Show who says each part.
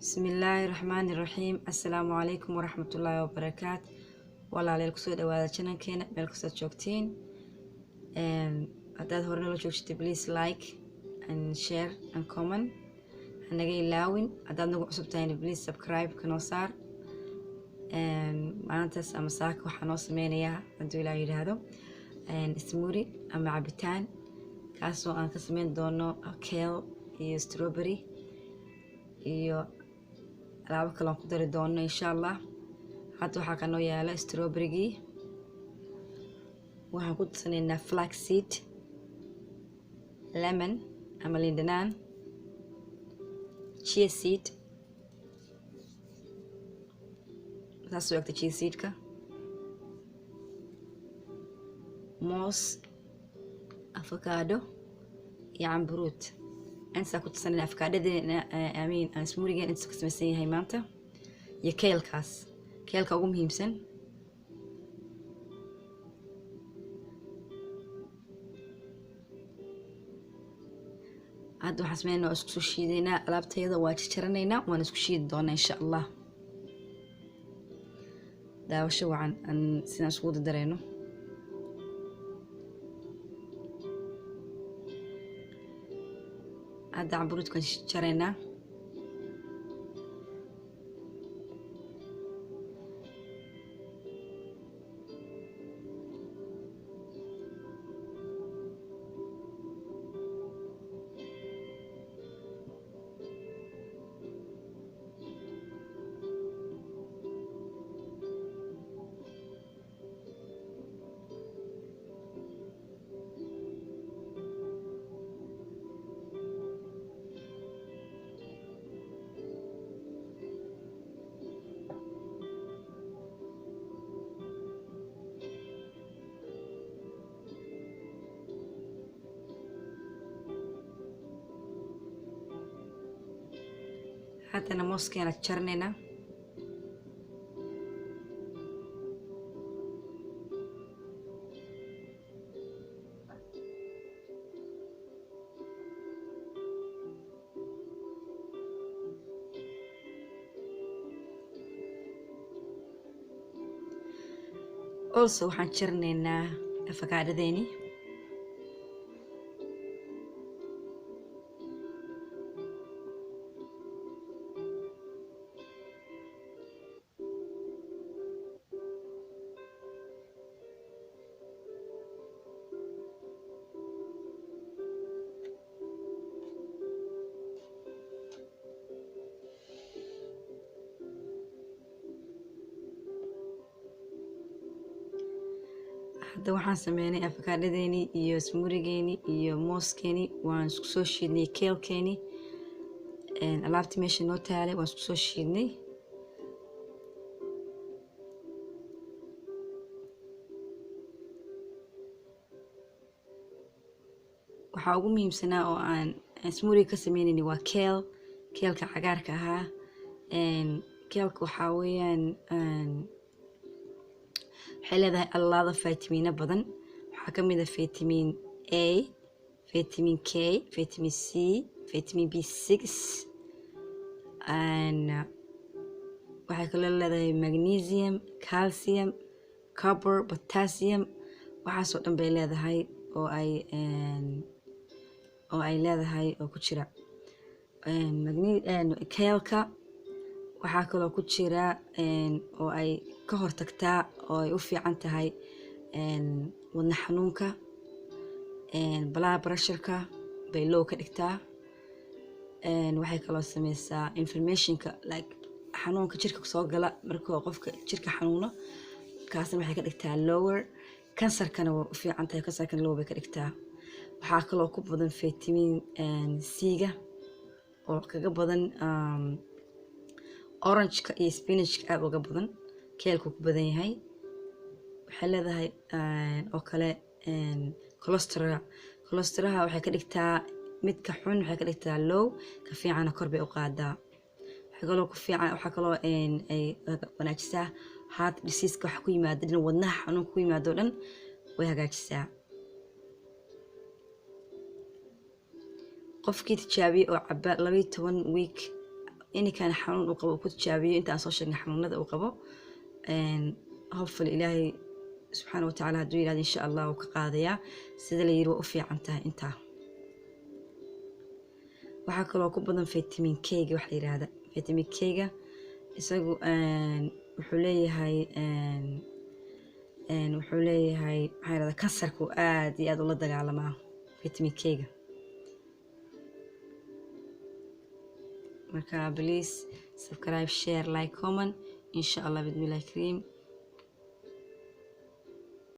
Speaker 1: Bismillaahi Raxmaani Raxiim. Assalaamu calaykum waraxmatullaahi wabarakaat. Walaaleel, kusoo dhawaada channelkeena meel kastood joogtiin. Haddaad hore nala joogtay, please like and share and comment, hanaga ilaawin. Haddaad nagu cusub tahayna, please subscribe kanoo saar. Maantaas ama saaka waxaa noo sameynayaa, hadduu Ilaah yidhaahdo, smoothie ama cabitaan, kaasoo aan ka sameyn doono kale iyo strawberry iyo alaabo kale aan ku dari doono, insha Allah. Hadda waxaa kanoo yaala strawberrygii. Waxaan ku darsanaynaa flax seed, lemon ama liin dhanaan, chia seed, saas u egta chia seedka, moos, avocado iyo camburuud. Intasaa ku darsanayna avocadadeena, I mean, smoothiegeen intaas ka samaysan yahay maanta, iyo kalekaas, kaleka ugu muhiimsan. Hadda waxaan sameynaa, waa isku soo shiidaynaa alaabtayada, waa jarjaranaynaa, waan isku shiidi doonaa, insha Allah. Daawasho wacan aan sidaan iskugu dardareyno. Hadda camburuudkaan jaraynaa. Haddana mooskeena jaranaynaa. Also waxaan jaranaynaa afakaadhadeeni. Hadda waxaan sameynay afakaadhadeeni iyo smoothiegeeni iyo mooskeeni, waan isku soo shiidnay. Kalekeeni, alaabtii meesha noo taalay, waan isku soo shiidnay. Waxaa ugu muhiimsanaa oo aan smoothie ka sameynayni waa kale, kaleka cagaarka ahaa. Kaleka waxaa weeyaan, waxay leedahay allaada fitamiino badan. Waxaa ka mid ah vitamin A, vitamin K, vitamin C, vitamin B6. Waxay kaloo leedahay magnesium, calcium, copper, potassium. Waxaasoo dhan bay leedahay oo ay leedahay oo ku jira kaleka. Waxaa kaloo ku jira oo ay ka hortagtaa oo ay u fiican tahay wadna xanuunka, blood pressureka bay low ka dhigtaa. Waxay kaloo sameysaa inflammationka, like xanuunka jirka soo gala markuu qofka jirka xanuuno, kaasna waxay ka dhigtaa lower. Kansarkana waa u fiican tahay, kansarkana low bay ka dhigtaa. Waxaa kaloo ku badan vitamin C-ga oo kaga badan orangeka iyo spinachka, aada uga badan kaleku ku badan yahay. Waxay leedahay oo kale cholesterol. Cholesterolha waxay ka dhigtaa midka xun, waxay ka dhigtaa low, ka fiicana kor bay u qaadaa. Waxay kaloo ku fiican, waxaa kaloo ay wanaajisaa heart diseaseka, waxa ku yimaada dhan, wadnaha xanuunka ku yimaado dhan way hagaajisaa. Qofkii tijaabiyey oo caba 12 week Ininkan xanuun uu qabo uu ku tijaabiyo inta aan soo sheegnay xanuunada uu qabo. Hopefully, Ilaahay subxaana watacaala hadduu yidhahdo, insha Allah wuu ka qaadayaa. Sida la yiri, waa u fiican tahay intaa. Waxaa kaloo ku badan vitamin K-ga waxa la yidhahda. Vitamin K-ga isagu wuxuu leeyahay, maxaa yidhahda, kansarku aad iyo aad ula dagaalamaa vitamin K-ga. Marka please subscribe, share, like, comment, insha Allah, bismillahi kariim.